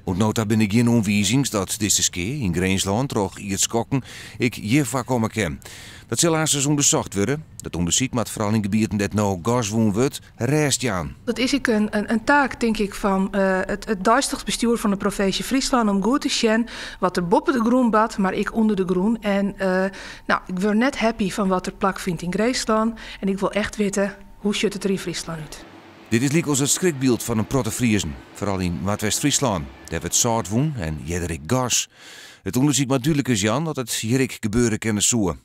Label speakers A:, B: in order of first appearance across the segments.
A: Oant no ta binne gjin oanwizings dat dizze skea yn Grinslân troch ierdskokken ek hjir foarkomme kin. Dat sil aansens ûndersocht wurde. Dat ûndersyk moat foaral yn gebieten dêr't no gas wûn wurdt rêst jaan.
B: Dat is ek in taak, tink ik, fan it deistich bestjoer fan de provinsje Fryslân om goed te sjen wat der boppe de grûn bart, mar ek ûnder de grûn. En no, ik wurd net happy fan wat der plakfynt yn Grinslân en ik wol echt witte hoe sjocht it der yn Fryslân út.
A: Dit is lykwols it skrikbyld fan in protte Friezen, foaral yn Noardwest-Fryslân. Dêr wurdt sâlt wûn en earder ek gas. It ûndersyk moat dúdlikens jaan dat it hjir ek gebeure kinne soe.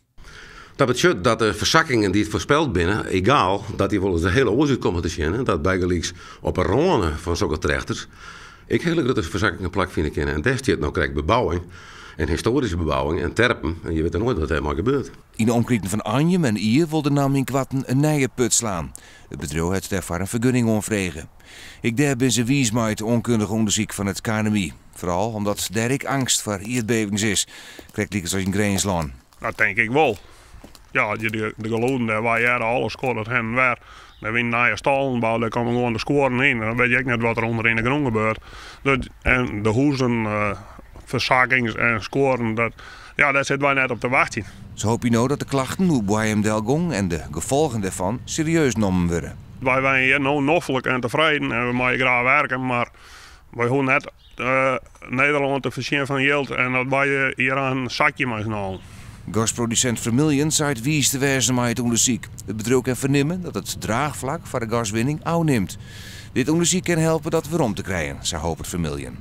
C: Dat betsjut dat de fersakkingen dy't foarspeld binne, egaal, dat dy wolris der hiel oars út komme te sjen en dat bygelyks op 'e râne fan sokke trechters ek hiele grutte fersakkingen plakfine kinne. En dêr stiet no krekt bebouwing en histoaryske bebouwing en terpen en je witte noait wat dêrmei gebeurt.
A: Yn de omkriten fan Anjum en Ie wol de NAM ynkoarten in nije put slaan. It bedriuw hat dêrfoar in fergunning oanfrege. Ek dêr binne se wiis mei it oankundige ûndersyk fan it KNMI. Foaral omdat dêr ek eangst foar ierdbevings is, krekt lykas as yn Grinslân.
D: Dat tink ik wol. Ja, de gelûden dêr wy hearre, alles skoddet hinne en wer. Der wiene nije stallen boud, dêr komme gewoan de skuorren yn. Dan wit je ek net wat der ûnder yn de grûn gebeurt. En de huzen, fersakkings en skuorren, dat, ja, dêr sitte wy net op te wachtsjen.
A: Se hoopje no dat de klachten oer boaiemdelgong en de gefolgen dêrfan serieus nommen wurde.
D: Wy wenje hjir no noflik en tefreden en we meie graach werke, mar wy hoege net Nederlân te foarsjen fan jild en dat wy hjir aan sakje mei s'n allen.
A: Gasprodusint Vermilion seit wiis te wêzen mei it ûndersyk. It bedriuw kin fernimme dat it draachflak foar de gaswinning ôfnimt. Dit ûndersyk kin helpe dat werom te krijen, sa hopet Vermilion.